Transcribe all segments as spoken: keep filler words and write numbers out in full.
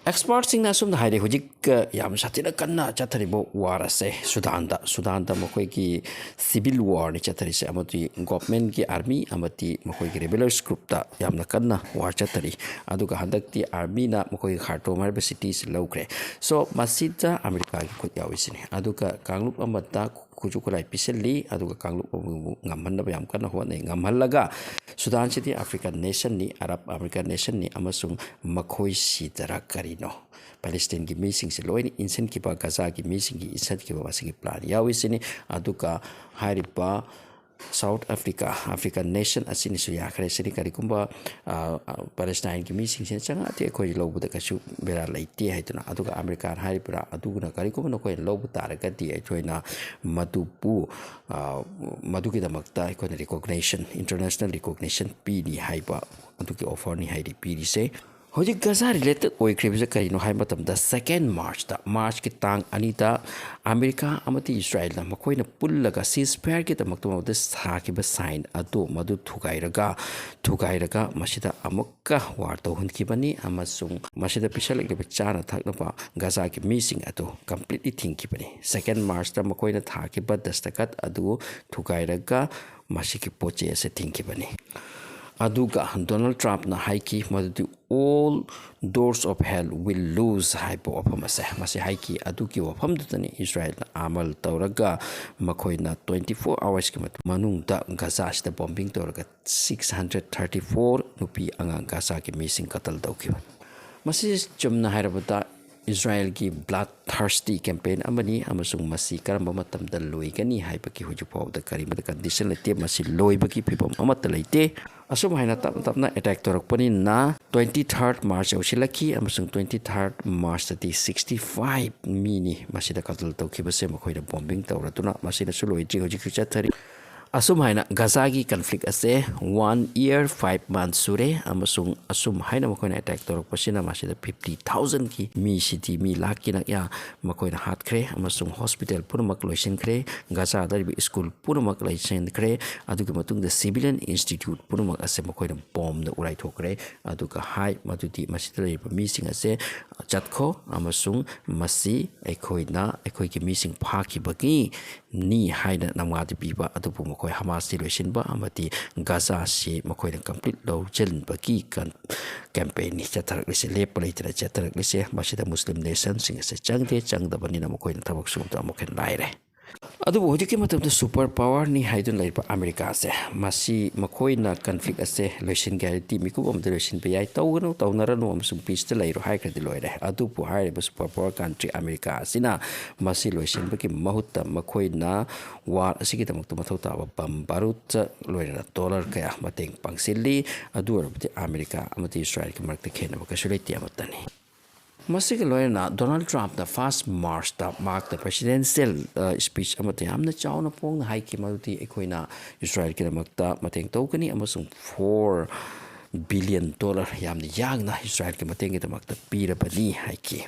ꯑꯦꯛꯁꯄꯔꯠꯁꯤꯡꯅ ꯑꯁꯨꯝꯅ ꯍꯥꯏꯔꯦ, ꯍꯧꯖꯤꯛ ꯌꯥꯝ ꯁꯥꯊꯤꯅ ꯀꯟꯅ ꯆꯠꯊꯔꯤꯕ ꯋꯥꯔ ꯑꯁꯦ ꯁꯨꯗꯥꯟꯗ, ꯁꯨꯗꯥꯟꯗ ꯃꯈꯣꯏꯒꯤ ꯁꯤꯚꯤꯜ ꯋꯥꯔꯅꯤ ꯆꯠꯊꯔꯤꯁꯦ, ꯑꯃꯗꯤ ꯒꯣꯚꯔꯟꯃꯦꯟꯠꯀꯤ ꯑꯥꯔꯃꯤ ꯑꯃꯗꯤ ꯃꯈꯣꯏꯒꯤ ꯔꯦꯕꯦꯂꯔꯁ ꯒ꯭ꯔꯨꯞꯇ ꯌꯥꯝꯅ ꯀꯟꯅ ꯋꯥꯔ ꯆꯠꯊꯔꯤ꯫ ꯑꯗꯨꯒ ꯍꯟꯗꯛꯇꯤ ꯑꯥꯔꯃꯤꯅ ꯃꯈꯣꯏꯒꯤ ꯈꯥꯔꯇꯣꯝ ꯍꯥꯏꯔꯤꯕ ꯁꯤꯇꯤꯁꯤ ꯂꯧꯈ꯭ꯔꯦ꯫ ꯁꯣ ꯃꯁꯤꯗ ꯑꯃꯦꯔꯤꯀꯥꯒꯤ ꯈꯨꯠ ꯌꯥꯎꯔꯤꯁꯤꯅꯤ꯫ ꯑꯗꯨꯒ ꯀꯥꯡꯂꯨꯞ ꯑꯃꯗ ꯈꯨꯠꯁꯨ ꯈꯨꯠꯂꯥꯏ ꯄꯤꯁꯤꯜꯂꯤ, ꯑꯗꯨꯒ ꯀꯥꯡꯂꯨꯞ ꯑꯃꯕꯨ ꯉꯝꯍꯟꯅꯕ ꯌꯥꯝ ꯀꯟꯅ ꯍꯣꯠꯅꯩ꯫ ꯉꯝꯍꯜꯂꯒ ꯁꯨꯗꯥꯟꯁꯤꯗꯤ ꯑꯐ꯭ꯔꯤꯀꯥꯟ ꯅꯦꯁꯟꯅꯤ, ꯑꯔꯕ ꯑꯃꯦꯔꯤꯀꯥꯟ ꯅꯦꯁꯟꯅꯤ, ꯑꯃꯁꯨꯡ ꯃꯈꯣꯏꯁꯤꯗꯔ ꯀꯔꯤꯅꯣ? ꯄꯦꯂꯦꯁꯇꯤꯟꯒꯤ ꯃꯤꯁꯤꯡꯁꯦ ꯂꯣꯏꯅ ꯏꯟꯁꯤꯟꯈꯤꯕ, ꯒꯖꯥꯒꯤ ꯃꯤꯁꯤꯡꯒꯤ ꯏꯟꯁꯤꯟꯈꯤꯕ, ꯃꯁꯤꯒꯤ ꯄ꯭ꯂꯥꯟ ꯌꯥꯎꯔꯤꯁꯤꯅꯤ꯫ ꯑꯗꯨꯒ ꯍꯥꯏꯔꯤꯕ ꯁꯥꯎꯠ ꯑꯐ꯭ꯔꯤꯀꯥ, ꯑꯐ꯭ꯔꯤꯀꯥꯟ ꯅꯦꯁꯟ ꯑꯁꯤꯅꯁꯨ ꯌꯥꯈ꯭ꯔꯦ꯫ ꯁꯤꯅꯤ ꯀꯔꯤꯒꯨꯝꯕ, ꯑ, ꯑ, ꯄꯦꯂꯦꯁꯇꯥꯏꯟꯒꯤ ꯃꯤꯁꯤꯡꯁꯤꯅ ꯆꯪꯉꯛꯑꯗꯤ ꯑꯩꯈꯣꯏ ꯂꯧꯕꯗ ꯀꯩꯁꯨ ꯕꯦꯔꯥ ꯂꯩꯇꯦ ꯍꯥꯏꯗꯨꯅ꯫ ꯑꯗꯨꯒ ꯑꯃꯦꯔꯤꯀꯥꯅ ꯍꯥꯏꯔꯤꯕ꯭ꯔꯥ, ꯑꯗꯨꯒꯨꯅ ꯀꯔꯤꯒꯨꯝꯕ ꯅꯈꯣꯏꯅ ꯂꯧꯕ ꯇꯥꯔꯒꯗꯤ ꯑꯩꯈꯣꯏꯅ ꯃꯗꯨꯕꯨ, ꯑ, ꯃꯗꯨꯒꯤꯗꯃꯛꯇ ꯑꯩꯈꯣꯏꯅ ꯔꯤꯀꯣꯒꯅꯤꯁꯟ, ꯏꯟꯇꯔꯅꯦꯁꯅꯦꯜ ꯔꯤꯀꯣꯒꯅꯤꯁꯟ ꯄꯤꯅꯤ ꯍꯥꯏꯕ ꯑꯗꯨꯒꯤ ꯑꯣꯐꯔꯅꯤ ꯍꯥꯏꯔꯤ ꯄꯤꯔꯤꯁꯦ꯫ ꯍꯧꯖꯤꯛ ꯒꯖꯥ ꯔꯤꯂꯦꯇꯦꯠ ꯑꯣꯏꯈ꯭ꯔꯤꯕꯁꯦ ꯀꯔꯤꯅꯣ ꯍꯥꯏꯕ ꯃꯇꯝꯗ, ꯁꯦꯀꯦꯟ ꯃꯥꯔꯆꯇ, ꯃꯥꯔꯆꯀꯤ ꯇꯥꯡ ꯑꯅꯤꯗ ꯑꯃꯦꯔꯤꯀꯥ ꯑꯃꯗꯤ ꯏꯁꯔꯥꯏꯜꯅ ꯃꯈꯣꯏꯅ ꯄꯨꯜꯂꯒ ꯁꯤꯖꯐꯥꯌꯔꯒꯤꯗꯃꯛꯇ ꯃꯗꯨꯗ ꯁꯥꯈꯤꯕ ꯁꯥꯏꯟ ꯑꯗꯨ ꯃꯗꯨ ꯊꯨꯒꯥꯏꯔꯒ, ꯊꯨꯒꯥꯏꯔꯒ ꯃꯁꯤꯗ ꯑꯃꯨꯛꯀ ꯋꯥꯔ ꯇꯧꯍꯟꯈꯤꯕꯅꯤ, ꯑꯃꯁꯨꯡ ꯃꯁꯤꯗ ꯄꯤꯁꯜꯂꯛꯂꯤꯕ ꯆꯥꯅ ꯊꯛꯅꯕ ꯒꯖꯥꯒꯤ ꯃꯤꯁꯤꯡ ꯑꯗꯨ ꯀꯝꯄ꯭ꯂꯤꯠꯂꯤ ꯊꯤꯡꯈꯤꯕꯅꯤ꯫ ꯁꯦꯀꯦꯟ ꯃꯥꯔꯆꯇ ꯃꯈꯣꯏꯅ ꯊꯥꯈꯤꯕ ꯗꯁꯇꯈꯠ ꯑꯗꯨ ꯊꯨꯒꯥꯏꯔꯒ ꯃꯁꯤꯒꯤ ꯄꯣꯠ ꯆꯩ ꯑꯁꯤ ꯊꯤꯡꯈꯤꯕꯅꯤ꯫ ꯑꯗꯨꯒ ꯗꯣꯅꯥꯜꯗ ꯇ꯭ꯔꯝꯞꯅ ꯍꯥꯏꯈꯤ ꯃꯗꯨꯗꯤ, "All doors of hell will lose" ꯍꯥꯏꯕ ꯋꯥꯐꯝ ꯑꯁꯦ ꯃꯁꯤ ꯍꯥꯏꯈꯤ꯫ ꯑꯗꯨꯒꯤ ꯋꯥꯐꯝꯗꯨꯗꯅꯤ ꯏꯁꯔꯥꯏꯜꯅ ꯑꯃꯜ ꯇꯧꯔꯒ ꯃꯈꯣꯏꯅ twenty four hoursꯀꯤ ꯃꯇꯨꯡ-, ꯃꯅꯨꯡꯗ ꯒꯖꯥ ꯑꯁꯤꯗ ꯕꯣꯝꯕꯤꯡ ꯇꯧꯔꯒ six hundred thirty four ꯅꯨꯄꯤ ꯑꯉꯥꯡ ꯒꯖꯥꯒꯤ ꯃꯤꯁꯤꯡ ꯀꯇꯜ ꯇꯧꯈꯤꯕ꯫ ꯃꯁꯤ ꯆꯨꯝꯅ ꯍꯥꯏꯔꯕꯗ ꯏꯁꯔꯥꯏꯜꯒꯤ ꯕ꯭ꯂꯠ ꯊꯔꯁꯇꯤ ꯀꯦꯝꯄꯦꯟ ꯑꯃꯅꯤ, ꯑꯃꯁꯨꯡ ꯃꯁꯤ ꯀꯔꯝꯕ ꯃꯇꯝꯗ ꯂꯣꯏꯒꯅꯤ ꯍꯥꯏꯕꯒꯤ ꯍꯧꯖꯤꯛ ꯐꯥꯎꯕꯗ ꯀꯔꯤꯃꯠꯇ ꯀꯟꯗꯤꯁꯟ ꯂꯩꯇꯦ꯫ ꯃꯁꯤ ꯂꯣꯏꯕꯒꯤ ꯐꯤꯕꯝ ꯑꯃꯠꯇ ꯂꯩꯇꯦ꯫ ꯑꯁꯨꯝ ꯍꯥꯏꯅ ꯇꯞꯅ ꯇꯞꯅ ꯑꯦꯇꯦꯛ ꯇꯧꯔꯛꯄꯅꯤꯅ twenty third March ꯌꯧꯁꯤꯜꯂꯛꯈꯤ, ꯑꯃꯁꯨꯡ twenty third Marchꯇꯗꯤ sixty five ꯃꯤꯅꯤ ꯃꯁꯤꯗ ꯀꯇꯜ ꯇꯧꯈꯤꯕꯁꯦ, ꯃꯈꯣꯏꯅ ꯕꯣꯝꯕꯤꯡ ꯇꯧꯔꯗꯨꯅ꯫ ꯃꯁꯤꯅꯁꯨ ꯂꯣꯏꯗ꯭ꯔꯤ, ꯍꯧꯖꯤꯛꯁꯨ ꯆꯠꯊꯔꯤ꯫ ꯑꯁꯨꯝ ꯍꯥꯏꯅ ꯒꯖꯥꯒꯤ ꯀꯟꯐ꯭ꯂꯤꯛ ꯑꯁꯦ one year five months ꯁꯨꯔꯦ, ꯑꯃꯁꯨꯡ ꯑꯁꯨꯝ ꯍꯥꯏꯅ ꯃꯈꯣꯏꯅ ꯑꯦꯇꯦꯛ ꯇꯧꯔꯛꯄꯁꯤꯅ ꯃꯁꯤꯗ fifty thousandꯀꯤ ꯃꯤꯁꯤꯗꯤ, ꯃꯤ ꯂꯥꯈꯀꯤ ꯅꯛꯌꯥ ꯃꯈꯣꯏꯅ ꯍꯥꯠꯈ꯭ꯔꯦ, ꯑꯃꯁꯨꯡ ꯍꯣꯁꯄꯤꯇꯥꯜ ꯄꯨꯝꯅꯃꯛ ꯂꯣꯏꯁꯤꯟꯈ꯭ꯔꯦ, ꯒꯖꯥꯗ ꯂꯩꯕ ꯁ꯭ꯀꯨꯜ ꯄꯨꯝꯅꯃꯛ ꯂꯣꯏꯁꯤꯟꯈ꯭ꯔꯦ, ꯑꯗꯨꯒꯤ ꯃꯇꯨꯡꯗ ꯁꯤꯚꯤꯂꯤꯌꯟ ꯏꯟꯁꯇꯤꯇ꯭ꯌꯨꯠ ꯄꯨꯝꯅꯃꯛ ꯑꯁꯦ ꯃꯈꯣꯏꯅ ꯕꯣꯝꯅ ꯎꯔꯥꯏꯊꯣꯛꯈ꯭ꯔꯦ꯫ ꯑꯗꯨꯒ ꯍꯥꯏ ꯃꯗꯨꯗꯤ ꯃꯁꯤꯗ ꯂꯩꯔꯤꯕ ꯃꯤꯁꯤꯡ ꯑꯁꯦ ꯆꯠꯈꯣ ꯑꯃꯁꯨꯡ ꯃꯁꯤ ꯑꯩꯈꯣꯏꯅ ꯑꯩꯈꯣꯏꯒꯤ ꯃꯤꯁꯤꯡ ꯐꯥꯈꯤꯕꯒꯤ ꯅꯤ ꯍꯥꯏꯅ ꯅꯝꯒꯥꯗꯤ ꯄꯤꯕ ꯑꯗꯨꯕꯨ ꯃꯈꯣꯏ ꯍꯃꯥꯁꯇꯤ ꯂꯣꯏꯁꯤꯟꯕ ꯑꯃꯗꯤ ꯒꯖꯥꯁꯤ ꯃꯈꯣꯏꯅ ꯀꯝꯄ꯭ꯂꯤꯠ ꯂꯧꯁꯤꯟꯕꯒꯤ ꯀꯟ-, ꯀꯦꯝꯄꯦꯟꯅꯤ ꯆꯠꯊꯔꯛꯂꯤꯁꯦ, ꯂꯦꯞꯄ ꯂꯩꯇꯅ ꯆꯠꯊꯔꯛꯂꯤꯁꯦ꯫ ꯃꯁꯤꯗ ꯃꯨꯁꯂꯤꯝ ꯅꯦꯁꯟꯁꯤꯡ ꯑꯁꯦ ꯆꯪꯗꯦ, ꯆꯪꯗꯕꯅꯤꯅ ꯃꯈꯣꯏꯅ ꯊꯕꯛ ꯁꯨꯕꯗ ꯑꯃꯨꯛ ꯍꯦꯟꯅ ꯂꯥꯏꯔꯦ꯫ ꯑꯗꯨꯕꯨ ꯍꯧꯖꯤꯛꯀꯤ ꯃꯇꯝꯗ ꯁꯨꯄꯔ ꯄꯥꯋꯔꯅꯤ ꯍꯥꯏꯗꯨꯅ ꯂꯩꯔꯤꯕ ꯑꯃꯦꯔꯤꯀꯥꯁꯦ, ꯃꯁꯤ ꯃꯈꯣꯏꯅ ꯀꯟꯐ꯭ꯂꯤꯛ ꯑꯁꯦ ꯂꯣꯏꯁꯤꯟꯒꯦ ꯍꯥꯏꯔꯗꯤ ꯃꯤꯀꯨꯞ ꯑꯃꯗ ꯂꯣꯏꯁꯤꯟꯕ ꯌꯥꯏ, ꯇꯧꯒꯅꯨ, ꯇꯧꯅꯔꯅꯨ ꯑꯃꯁꯨꯡ ꯄꯤꯁꯇ ꯂꯩꯔꯣ ꯍꯥꯏꯈ꯭ꯔꯗꯤ ꯂꯣꯏꯔꯦ꯫ ꯑꯗꯨꯕꯨ ꯍꯥꯏꯔꯤꯕ ꯁꯨꯄꯔ ꯄꯥꯋꯔ ꯀꯟꯇ꯭ꯔꯤ ꯑꯃꯦꯔꯤꯀꯥ ꯑꯁꯤꯅ ꯃꯁꯤ ꯂꯣꯏꯁꯤꯟꯕꯒꯤ ꯃꯍꯨꯠꯇ ꯃꯈꯣꯏꯅ ꯋꯥꯔ ꯑꯁꯤꯒꯤꯗꯃꯛꯇ ꯃꯊꯧ ꯇꯥꯕ ꯕꯝ ꯕꯥꯔꯨꯠ ꯂꯣꯏꯅꯅ ꯗꯣꯂꯔ ꯀꯌꯥ ꯃꯇꯦꯡ ꯄꯥꯡꯁꯤꯜꯂꯤ꯫ ꯑꯗꯨ ꯑꯣꯏꯔꯕꯗꯤ ꯑꯃꯦꯔꯤꯀꯥ ꯑꯃꯗꯤ ꯏꯁꯔꯥꯏꯜꯒꯤ ꯃꯔꯛꯇ ꯈꯦꯠꯅꯕ ꯀꯩꯁꯨ ꯂꯩꯇꯦ ꯑꯃꯠꯇꯅꯤ꯫ ꯃꯁꯤꯒ ꯂꯣꯏꯅꯅ ꯗꯣꯅꯥꯜꯗ ꯇ꯭ꯔꯝꯞꯅ ꯐꯥꯔꯁ ꯃꯥꯔꯆꯇ ꯃꯍꯥꯛꯇ ꯄ꯭ꯔꯦꯁꯤꯗꯦꯟꯁꯤꯌꯦꯜ, ꯑ, ꯁ꯭ꯄꯤꯆ ꯑꯃꯗ ꯌꯥꯝꯅ ꯆꯥꯎꯅ ꯐꯣꯡꯅ ꯍꯥꯏꯈꯤ ꯃꯗꯨꯗꯤ ꯑꯩꯈꯣꯏꯅ ꯏꯁꯔꯥꯏꯜꯒꯤꯗꯃꯛꯇ ꯃꯇꯦꯡ ꯇꯧꯒꯅꯤ ꯑꯃꯁꯨꯡ ꯐꯣꯔ ꯕꯤꯂꯤꯌꯟ ꯗꯣꯂꯔ ꯌꯥꯝꯅ ꯌꯥꯡꯅ ꯏꯁꯔꯥꯏꯜꯒꯤ ꯃꯇꯦꯡꯒꯤꯗꯃꯛꯇ ꯄꯤꯔꯕꯅꯤ ꯍꯥꯏꯈꯤ꯫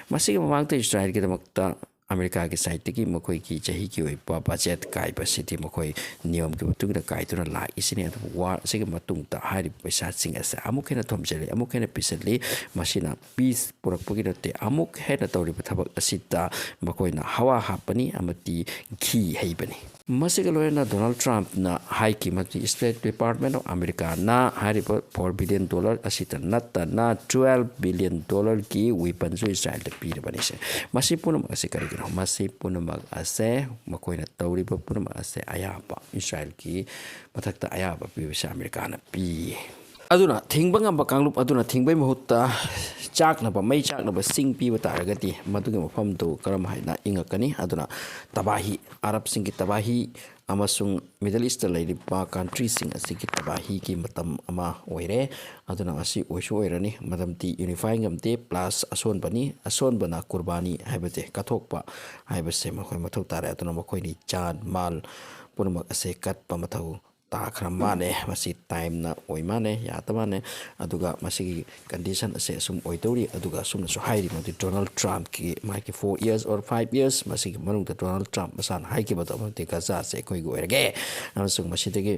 ꯃꯁꯤꯒꯤ ꯃꯃꯥꯡꯗ ꯏꯁꯔꯥꯏꯜꯒꯤꯗꯃꯛꯇ ꯑꯃꯦꯔꯤꯀꯥꯒꯤ ꯁꯥꯏꯠꯇꯒꯤ ꯃꯈꯣꯏꯒꯤ ꯆꯍꯤꯒꯤ ꯑꯣꯏꯕ ꯕꯖꯦꯠ ꯀꯥꯏꯕꯁꯤꯗꯤ ꯃꯈꯣꯏ ꯅꯤꯌꯣꯝꯒꯤ ꯃꯇꯨꯡ ꯏꯟꯅ ꯀꯥꯏꯗꯨꯅ ꯂꯥꯛꯏꯁꯤꯅꯤ꯫ ꯑꯗꯨꯕꯨ ꯋꯥꯔ ꯑꯁꯤꯒꯤ ꯃꯇꯨꯡꯗ ꯍꯥꯏꯔꯤꯕ ꯄꯩꯁꯥꯁꯤꯡ ꯑꯁꯦ ꯑꯃꯨꯛ ꯍꯦꯟꯅ ꯊꯣꯝꯖꯤꯜꯂꯤ, ꯑꯃꯨꯛ ꯍꯦꯟꯅ ꯄꯤꯁꯤꯜꯂꯤ꯫ ꯃꯁꯤꯅ ꯄꯤꯁ ꯄꯨꯔꯛꯄꯒꯤ ꯅꯠꯇꯦ, ꯑꯃꯨꯛ ꯍꯦꯟꯅ ꯇꯧꯔꯤꯕ ꯊꯕꯛ ꯑꯁꯤꯗ ꯃꯈꯣꯏꯅ ꯍꯋꯥ ꯍꯥꯞꯄꯅꯤ ꯑꯃꯗꯤ ꯘꯤ ꯍꯩꯕꯅꯤ꯫ ꯃꯁꯤꯒ ꯂꯣꯏꯅꯅ ꯗꯣꯅꯥꯜꯗ ꯇ꯭ꯔꯝꯞꯅ ꯍꯥꯏꯈꯤ ꯃꯗꯨꯗꯤ ꯁ꯭ꯇꯦꯠ ꯗꯤꯄꯥꯔꯠꯃꯦꯟ ꯑꯣꯐ ꯑꯃꯦꯔꯤꯀꯥꯅ ꯍꯥꯏꯔꯤꯕ ꯐꯣꯔ ꯕꯤꯂꯤꯌꯟ ꯗꯣꯂꯔ ꯑꯁꯤꯇ ꯅꯠꯇꯅ ꯇ꯭ꯋꯦꯜꯐ ꯕꯤꯂꯤꯌꯟ ꯗꯣꯂꯔꯒꯤ ꯋꯦꯄꯟꯁꯨ ꯏꯁꯔꯥꯏꯜꯗ ꯄꯤꯔꯕꯅꯤ꯫ ꯁꯦ, ꯃꯁꯤ ꯄꯨꯝꯅꯃꯛ ꯑꯁꯤ ꯀꯔꯤꯒꯤꯅꯣ? ꯃꯁꯤ ꯄꯨꯝꯅꯃꯛ ꯑꯁꯦ, ꯃꯈꯣꯏꯅ ꯇꯧꯔꯤꯕ ꯄꯨꯝꯅꯃꯛ ꯑꯁꯦ ꯑꯌꯥꯕ, ꯏꯁꯔꯥꯏꯜꯒꯤ ꯃꯊꯛꯇ ꯑꯌꯥꯕ ꯄꯤꯕꯁꯦ ꯑꯃꯦꯔꯤꯀꯥꯅ ꯄꯤ꯫ ꯑꯗꯨꯅ ꯊꯤꯡꯕ ꯉꯝꯕ ꯀꯥꯡꯂꯨꯞ ꯑꯗꯨꯅ ꯊꯤꯡꯕꯒꯤ ꯃꯍꯨꯠꯇ ꯆꯥꯛꯅꯕ, ꯃꯩ ꯆꯥꯛꯅꯕ ꯁꯤꯡ ꯄꯤꯕ ꯇꯥꯔꯒꯗꯤ ꯃꯗꯨꯒꯤ ꯃꯐꯝꯗꯨ ꯀꯔꯝ ꯍꯥꯏꯅ ꯏꯪꯉꯛꯀꯅꯤ? ꯑꯗꯨꯅ ꯇꯕꯥꯍꯤ, ꯑꯔꯕꯁꯤꯡꯒꯤ ꯇꯕꯥꯍꯤ ꯑꯃꯁꯨꯡ ꯃꯤꯗꯜ ꯏꯁꯇ ꯂꯩꯔꯤꯕ ꯀꯟꯇ꯭ꯔꯤꯁꯤꯡ ꯑꯁꯤꯒꯤ ꯇꯕꯥꯍꯤꯒꯤ ꯃꯇꯝ ꯑꯃ ꯑꯣꯏꯔꯦ꯫ ꯑꯗꯨꯅ ꯃꯁꯤ ꯑꯣꯏꯁꯨ ꯑꯣꯏꯔꯅꯤ, ꯃꯔꯝꯗꯤ ꯌꯨꯅꯤꯐꯥꯏ ꯉꯝꯗꯦ, ꯄ꯭ꯂꯁ ꯑꯁꯣꯟꯕꯅꯤ, ꯑꯁꯣꯟꯕꯅ ꯀꯨꯔꯕꯥꯅꯤ ꯍꯥꯏꯕꯁꯦ, ꯀꯠꯊꯣꯛꯄ ꯍꯥꯏꯕꯁꯦ ꯃꯈꯣꯏ ꯃꯊꯧ ꯇꯥꯔꯦ꯫ ꯑꯗꯨꯅ ꯃꯈꯣꯏꯅꯤ ꯖꯥꯟ ꯃꯥꯜ ꯄꯨꯝꯅꯃꯛ ꯑꯁꯦ ꯀꯠꯄ ꯃꯊꯧ ꯇꯥꯈ꯭ꯔ ꯃꯥꯜꯂꯦ꯫ ꯃꯁꯤ ꯇꯥꯏꯝꯅ ꯑꯣꯏ ꯃꯥꯜꯂꯦ, ꯌꯥꯗ ꯃꯥꯜꯂꯦ꯫ ꯑꯗꯨꯒ ꯃꯁꯤꯒꯤ ꯀꯟꯗꯤꯁꯟ ꯑꯁꯦ ꯑꯁꯨꯝ ꯑꯣꯏꯗꯧꯔꯤ꯫ ꯑꯗꯨꯒ ꯑꯁꯨꯝꯅꯁꯨ ꯍꯥꯏꯔꯤ, ꯃꯗꯨ ꯗꯣꯅꯥꯜꯗ ꯇ꯭ꯔꯝꯞꯀꯤ ꯃꯥꯒꯤ four years or five years, ꯃꯁꯤꯒꯤ ꯃꯅꯨꯡꯗ ꯗꯣꯅꯥꯜꯗ ꯇ꯭ꯔꯝꯞ ꯃꯁꯥꯅ ꯍꯥꯏꯈꯤꯕꯗꯣ, ꯑꯃꯗꯤ ꯒꯖꯥꯁꯦ ꯑꯩꯈꯣꯏꯒꯤ ꯑꯣꯏꯔꯒꯦ ꯑꯃꯁꯨꯡ ꯃꯁꯤꯗꯒꯤ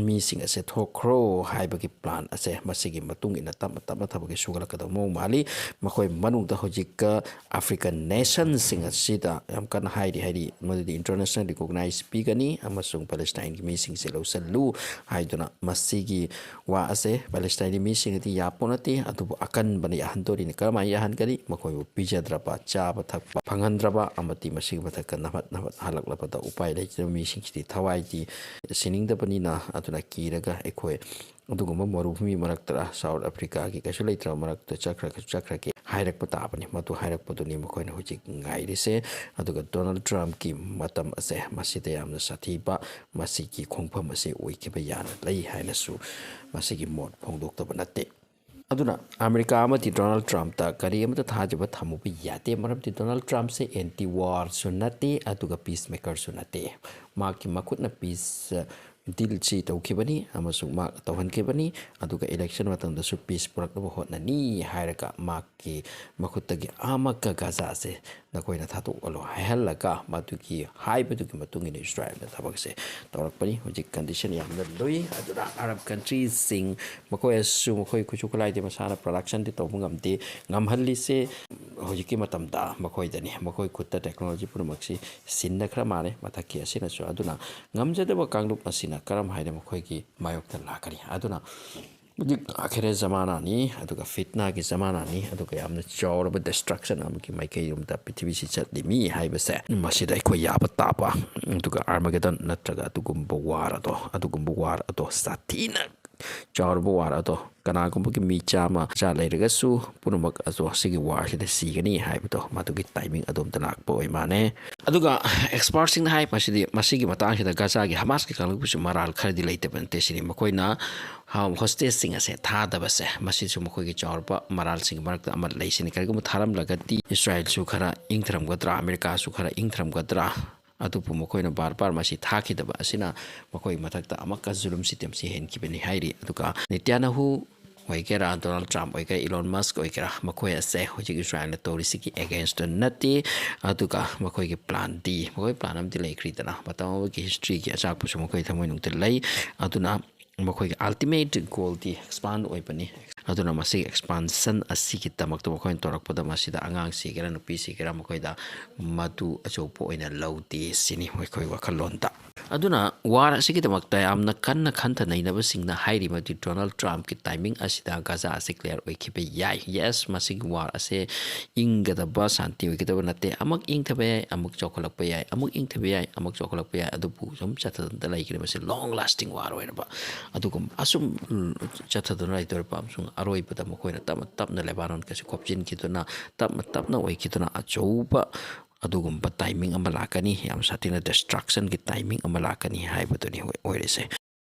ꯃꯤꯁꯤꯡ ꯑꯁꯦ ꯊꯣꯛꯈ꯭ꯔꯣ ꯍꯥꯏꯕꯒꯤ ꯄ꯭ꯂꯥꯟ ꯑꯁꯦ ꯃꯁꯤꯒꯤ ꯃꯇꯨꯡ ꯏꯟꯅ ꯇꯞꯅ ꯇꯞꯅ ꯊꯕꯛꯁꯦ ꯁꯨꯒꯠꯂꯛꯀꯗꯕ ꯃꯑꯣꯡ ꯃꯥꯜꯂꯤ꯫ ꯃꯈꯣꯏ ꯃꯅꯨꯡꯗ ꯍꯧꯖꯤꯛꯀ ꯑꯐ꯭ꯔꯤꯀꯥꯟ ꯅꯦꯁꯟꯁꯤꯡ ꯑꯁꯤꯗ ꯌꯥꯝ ꯀꯟꯅ ꯍꯥꯏꯔꯤ, ꯍꯥꯏꯔꯤ, ꯃꯗꯨꯗꯤ ꯏꯟꯇꯔꯅꯦꯁꯅꯦꯜ ꯔꯤꯀꯣꯛꯅꯥꯏꯖ ꯄꯤꯒꯅꯤ ꯑꯃꯁꯨꯡ ꯄꯦꯂꯦꯁꯇꯥꯏꯟꯒꯤ ꯃꯤꯁꯤꯡꯁꯦ ꯂꯧꯁꯤꯜꯂꯨ ꯍꯥꯏꯗꯨꯅ ꯃꯁꯤꯒꯤ ꯋꯥ ꯑꯁꯦ ꯄꯦꯂꯦꯁꯇꯥꯏꯟꯒꯤ ꯃꯤꯁꯤꯡꯅꯗꯤ ꯌꯥꯄꯣ ꯅꯠꯇꯦ꯫ ꯑꯗꯨꯕꯨ ꯑꯀꯟꯕꯅ ꯌꯥꯍꯟꯗꯣꯔꯤꯅꯤ꯫ ꯀꯔꯝꯍꯥꯏꯅ ꯌꯥꯍꯟꯒꯅꯤ? ꯃꯈꯣꯏꯕꯨ ꯄꯤꯖꯗ꯭ꯔꯕ, ꯆꯥꯕ ꯊꯛꯄ ꯐꯪꯍꯟꯗ꯭ꯔꯕ ꯑꯃꯗꯤ ꯃꯁꯤꯒꯤ ꯃꯊꯛꯇ ꯅꯝꯍꯠ ꯅꯝꯍꯠ ꯍꯜꯂꯛꯂꯕꯗ ꯎꯄꯥꯏ ꯂꯩꯇ꯭ꯔꯕ ꯃꯤꯁꯤꯡꯁꯤꯗꯤ ꯊꯋꯥꯏꯗꯤ ꯁꯤꯅꯤꯡꯗꯕꯅꯤꯅ, ꯑꯗꯨꯅ ꯀꯤꯔꯒ ꯑꯩꯈꯣꯏ ꯑꯗꯨꯒꯨꯝꯕ ꯃꯔꯨꯚꯨꯃꯤ ꯃꯔꯛꯇ, ꯁꯥꯎꯠ ꯑꯐ꯭ꯔꯤꯀꯥꯒꯤ ꯀꯩꯁꯨ ꯂꯩꯇ꯭ꯔꯕ ꯃꯔꯛꯇ ꯆꯠꯈ꯭ꯔꯒꯁꯨ ꯆꯠꯈ꯭ꯔꯒꯦ ꯍꯥꯏꯔꯛꯄ ꯇꯥꯕꯅꯤ꯫ ꯃꯗꯨ ꯍꯥꯏꯔꯛꯄꯗꯨꯅꯤ ꯃꯈꯣꯏꯅ ꯍꯧꯖꯤꯛ ꯉꯥꯏꯔꯤꯁꯦ꯫ ꯑꯗꯨꯒ ꯗꯣꯅꯥꯜꯗ ꯇ꯭ꯔꯝꯞꯀꯤ ꯃꯇꯝ ꯑꯁꯦ ꯃꯁꯤꯗ ꯌꯥꯝꯅ ꯁꯥꯊꯤꯕ ꯃꯁꯤꯒꯤ ꯈꯣꯡꯐꯝ ꯑꯁꯤ ꯑꯣꯏꯈꯤꯕ ꯌꯥꯅ ꯂꯩ ꯍꯥꯏꯅꯁꯨ ꯃꯁꯤꯒꯤ ꯃꯣꯠ ꯐꯣꯡꯗꯣꯛꯇꯕ ꯅꯠꯇꯦ꯫ ꯑꯗꯨꯅ ꯑꯃꯦꯔꯤꯀꯥ ꯑꯃꯗꯤ ꯗꯣꯅꯥꯜꯗ ꯇ꯭ꯔꯝꯞꯇ ꯀꯔꯤ ꯑꯃꯠꯇ ꯊꯥꯖꯕ ꯊꯝꯃꯨꯕ ꯌꯥꯗꯦ꯫ ꯃꯔꯝꯗꯤ ꯗꯣꯅꯥꯜꯗ ꯇ꯭ꯔꯝꯞꯁꯦ ꯑꯦꯟꯇꯤ ꯋꯥꯔꯁꯨ ꯅꯠꯇꯦ, ꯑꯗꯨꯒ ꯄꯤꯁ ꯃꯦꯀꯔꯁꯨ ꯅꯠꯇꯦ꯫ ꯃꯍꯥꯛꯀꯤ ꯃꯈꯨꯠꯅ ꯄꯤꯁ ꯗꯤꯜꯁꯤ ꯇꯧꯈꯤꯕꯅꯤ ꯑꯃꯁꯨꯡ ꯃꯍꯥꯛ ꯇꯧꯍꯟꯈꯤꯕꯅꯤ꯫ ꯑꯗꯨꯒ ꯏꯂꯦꯛꯁꯟ ꯃꯇꯝꯗꯁꯨ ꯄꯤꯁ ꯄꯨꯔꯛꯅꯕ ꯍꯣꯠꯅꯅꯤ ꯍꯥꯏꯔꯒ ꯃꯍꯥꯛꯀꯤ ꯃꯈꯨꯠꯇꯒꯤ ꯑꯃꯛꯀ ꯒꯥꯖꯥꯁꯦ ꯅꯈꯣꯏꯅ ꯊꯥꯗꯣꯛꯍꯜꯂꯣ ꯍꯥꯏꯍꯜꯂꯒ ꯃꯗꯨꯒꯤ ꯍꯥꯏꯕꯗꯨꯒꯤ ꯃꯇꯨꯡ ꯏꯟꯅ ꯏꯁꯔꯥꯌꯦꯜꯅ ꯊꯕꯛꯁꯦ ꯇꯧꯔꯛꯄꯅꯤ꯫ ꯍꯧꯖꯤꯛ ꯀꯟꯗꯤꯁꯟ ꯌꯥꯝꯅ ꯂꯨꯏ꯫ ꯑꯗꯨꯅ ꯑꯔꯕ ꯀꯟꯇ꯭ꯔꯤꯁꯤꯡ ꯃꯈꯣꯏꯁꯨ ꯃꯈꯣꯏ ꯈꯨꯠꯁꯨ ꯈꯨꯠꯂꯥꯏꯗꯤ ꯃꯁꯥꯅ ꯄ꯭ꯔꯗꯛꯁꯟꯗꯤ ꯇꯧꯕ ꯉꯝꯗꯦ꯫ ꯉꯝꯍꯜꯂꯤꯁꯦ ꯍꯧꯖꯤꯛꯀꯤ ꯃꯇꯝꯗ ꯃꯈꯣꯏꯗꯅꯤ꯫ ꯃꯈꯣꯏ ꯈꯨꯠꯇ ꯇꯦꯛꯅꯣꯂꯣꯖꯤ ꯄꯨꯝꯅꯃꯛꯁꯤ ꯁꯤꯟꯅꯈ꯭ꯔ ꯃꯥꯜꯂꯦ ꯃꯊꯛꯀꯤ ꯑꯁꯤꯅꯁꯨ꯫ ꯑꯗꯨꯅ ꯉꯝꯖꯗꯕ ꯀꯥꯡꯂꯨꯞ ꯑꯁꯤꯅ ꯀꯔꯝ ꯍꯥꯏꯅ ꯃꯈꯣꯏꯒꯤ ꯃꯥꯌꯣꯛꯇ ꯂꯥꯛꯀꯅꯤ? ꯑꯗꯨꯅ ꯍꯧꯖꯤꯛ ꯑꯈꯦꯔꯦ ꯖꯃꯥꯅꯥꯅꯤ, ꯑꯗꯨꯒ ꯐꯤꯠꯅꯥꯒꯤ ꯖꯃꯥꯅꯥꯅꯤ, ꯑꯗꯨꯒ ꯌꯥꯝꯅ ꯆꯥꯎꯔꯕ ꯗꯤꯁꯇ꯭ꯔꯛꯁꯟ ꯑꯃꯒꯤ ꯃꯥꯏꯀꯩꯔꯣꯝꯗ ꯄ꯭ꯔꯤꯊꯤꯕꯤꯁꯤ ꯆꯠꯂꯤꯃꯤ ꯍꯥꯏꯕꯁꯦ ꯃꯁꯤꯗ ꯑꯩꯈꯣꯏ ꯌꯥꯕ ꯇꯥꯕ꯫ ꯑꯗꯨꯒ ꯑꯥꯔꯃꯒꯦꯗꯟ ꯅꯠꯇ꯭ꯔꯒ ꯑꯗꯨꯒꯨꯝꯕ ꯋꯥꯔ ꯑꯗꯣ, ꯑꯗꯨꯒꯨꯝꯕ ꯋꯥꯔ ꯑꯗꯣ ꯁꯥꯊꯤꯅ ꯆꯥꯎꯔꯕ ꯋꯥꯔ ꯑꯗꯣ ꯀꯅꯥꯒꯨꯝꯕꯒꯤ ꯃꯤ ꯆꯥꯝꯃ ꯆꯥ ꯂꯩꯔꯒꯁꯨ ꯄꯨꯝꯅꯃꯛ ꯑꯗꯣ ꯁꯤꯒꯤ ꯋꯥꯔꯁꯤꯗ ꯁꯤꯒꯅꯤ ꯍꯥꯏꯕꯗꯣ ꯃꯗꯨꯒꯤ ꯇꯥꯏꯃꯤꯡ ꯑꯗꯣꯝꯗ ꯂꯥꯛꯄ ꯑꯣꯏ ꯃꯥꯜꯂꯦ꯫ ꯑꯗꯨꯒ ꯑꯦꯛꯁꯄꯥꯔꯠꯁꯤꯡꯅ ꯍꯥꯏ ꯃꯁꯤꯗꯤ, ꯃꯁꯤꯒꯤ ꯃꯇꯥꯡꯁꯤꯗ ꯒꯥꯖꯥꯒꯤ ꯍꯃꯥꯁꯀꯤ ꯀꯥꯡꯂꯨꯞꯀꯤꯁꯨ ꯃꯔꯥꯜ ꯈꯔꯗꯤ ꯂꯩꯇꯕ ꯅꯠꯇꯦ ꯁꯤꯅꯤ꯫ ꯃꯈꯣꯏꯅ ꯍꯣꯁꯇꯦꯖꯁꯤꯡ ꯑꯁꯦ ꯊꯥꯗꯕꯁꯦ ꯃꯁꯤꯁꯨ ꯃꯈꯣꯏꯒꯤ ꯆꯥꯎꯔꯕ ꯃꯔꯥꯜꯁꯤꯡꯒꯤ ꯃꯔꯛꯇ ꯑꯃ ꯂꯩ ꯁꯤꯅꯤ꯫ ꯀꯔꯤꯒꯨꯝꯕ ꯊꯥꯔꯝꯂꯒꯗꯤ ꯏꯁꯔꯥꯌꯦꯜꯁꯨ ꯈꯔ ꯏꯪꯊꯔꯝꯒꯗ꯭ꯔꯥ, ꯑꯃꯦꯔꯤꯀꯥꯁꯨ ꯈꯔ ꯏꯪꯊꯔꯝꯒꯗ꯭ꯔꯥ? ꯑꯗꯨꯕꯨ ꯃꯈꯣꯏꯅ ꯕꯥꯔ ꯕꯥꯔ ꯃꯁꯤ ꯊꯥꯈꯤꯗꯕ ꯑꯁꯤꯅ ꯃꯈꯣꯏ ꯃꯊꯛꯇ ꯑꯃꯨꯛꯀ ꯖꯨꯂꯨꯝ ꯁꯤꯇꯦꯝꯁꯤ ꯍꯦꯟꯈꯤꯕꯅꯤ ꯍꯥꯏꯔꯤ꯫ ꯑꯗꯨꯒ ꯅꯤꯇ꯭ꯌꯥꯅꯍꯨ ꯑꯣꯏꯒꯦꯔꯥ, ꯗꯣꯅꯥꯜꯗ ꯇ꯭ꯔꯝꯞ ꯑꯣꯏꯒꯦꯔꯥ, ꯏꯂꯣꯟ ꯃꯁꯛ ꯑꯣꯏꯒꯦꯔꯥ, ꯃꯈꯣꯏ ꯑꯁꯦ ꯍꯧꯖꯤꯛ ꯏꯁꯔꯥꯌꯦꯜꯅ ꯇꯧꯔꯤꯁꯤꯒꯤ ꯑꯦꯒꯦꯟꯁꯇ ꯅꯠꯇꯦ꯫ ꯑꯗꯨꯒ ꯃꯈꯣꯏꯒꯤ ꯄ꯭ꯂꯥꯟ ꯗꯤ, ꯃꯈꯣꯏ ꯄ꯭ꯂꯥꯟ ꯑꯃꯗꯤ ꯂꯩꯈ꯭ꯔꯤꯗꯅ, ꯃꯇꯝ ꯑꯃꯒꯤ ꯍꯤꯁꯇ꯭ꯔꯤꯒꯤ ꯑꯆꯥꯛꯄꯁꯨ ꯃꯈꯣꯏ ꯊꯃꯣꯏꯅꯨꯡꯗ ꯂꯩ꯫ ꯑꯗꯨꯅ ꯃꯈꯣꯏꯒꯤ ꯑꯜꯇꯤꯃꯦꯠ ꯒꯣꯜꯗꯤ ꯑꯦꯛꯁꯄꯥꯟ ꯑꯣꯏꯕꯅꯤ꯫ ꯑꯗꯨꯅ ꯃꯁꯤꯒꯤ ꯑꯦꯛꯁꯄꯥꯟꯁꯟ ꯑꯁꯤꯒꯤꯗꯃꯛꯇ ꯃꯈꯣꯏꯅ ꯇꯧꯔꯛꯄꯗ ꯃꯁꯤꯗ ꯑꯉꯥꯡ ꯁꯤꯒꯦꯔꯥ ꯅꯨꯄꯤ ꯁꯤꯒꯦꯔꯥ ꯃꯈꯣꯏꯗ ꯃꯗꯨ ꯑꯆꯧꯕ ꯑꯣꯏꯅ ꯂꯧꯗꯦ ꯁꯤꯅꯤ ꯃꯈꯣꯏ ꯋꯥꯈꯜꯂꯣꯟꯗ꯫ ꯑꯗꯨꯅ ꯋꯥꯔ ꯑꯁꯤꯒꯤꯗꯃꯛꯇ ꯌꯥꯝꯅ ꯀꯟꯅ ꯈꯟꯊ ꯅꯩꯅꯕꯁꯤꯡꯅ ꯍꯥꯏꯔꯤ ꯃꯗꯨꯗꯤ ꯗꯣꯅꯥꯜꯗ ꯇ꯭ꯔꯝꯞꯀꯤ ꯇꯥꯏꯃꯤꯡ ꯑꯁꯤꯗ ꯒꯥꯖꯥ ꯑꯁꯤ ꯀ꯭ꯂꯤꯌꯥꯔ ꯑꯣꯏꯈꯤꯕ ꯌꯥꯏ꯫ ꯌꯦꯁ, ꯃꯁꯤꯒꯤ ꯋꯥꯔ ꯑꯁꯦ ꯏꯪꯒꯗꯕ, ꯁꯥꯟꯇꯤ ꯑꯣꯏꯒꯗꯕ ꯅꯠꯇꯦ꯫ ꯑꯃꯨꯛ ꯏꯪꯊꯕ ꯌꯥꯏ, ꯑꯃꯨꯛ ꯆꯥꯎꯈꯠꯂꯛꯄ ꯌꯥꯏ, ꯑꯃꯨꯛ ꯏꯪꯊꯕ ꯌꯥꯏ, ꯑꯃꯨꯛ ꯆꯥꯎꯈꯠꯂꯛꯄ ꯌꯥꯏ꯫ ꯑꯗꯨꯕꯨ ꯁꯨꯝ ꯆꯠꯊꯗꯨꯅ ꯂꯩꯈ꯭ꯔꯦ꯫ ꯃꯁꯤ ꯂꯣꯡ ꯂꯥꯁꯇꯤꯡ ꯋꯥꯔ ꯑꯣꯏꯔꯕ ꯑꯗꯨꯒꯨꯝꯕ ꯑꯁꯨꯝ ꯆꯠꯊꯗꯨꯅ ꯂꯩꯗꯣꯔꯤꯕ ꯑꯃꯁꯨꯡ ꯑꯔꯣꯏꯕꯗ ꯃꯈꯣꯏꯅ ꯇꯞꯅ ꯇꯞꯅ ꯂꯦꯕꯥꯅꯣꯟꯒꯁꯨ ꯈꯣꯞꯆꯤꯟꯈꯤꯗꯨꯅ, ꯇꯞꯅ ꯇꯞꯅ ꯑꯣꯏꯈꯤꯗꯨꯅ ꯑꯆꯧꯕ ꯑꯗꯨꯒꯨꯝꯕ ꯇꯥꯏꯃꯤꯡ ꯑꯃ ꯂꯥꯛꯀꯅꯤ, ꯌꯥꯝ ꯁꯥꯊꯤꯅ ꯗꯤꯁꯇ꯭ꯔꯛꯁꯟꯒꯤ ꯇꯥꯏꯃꯤꯡ ꯑꯃ ꯂꯥꯛꯀꯅꯤ ꯍꯥꯏꯕꯗꯨꯅꯤ ꯑꯣꯏ-, ꯑꯣꯏꯔꯤꯁꯦ꯫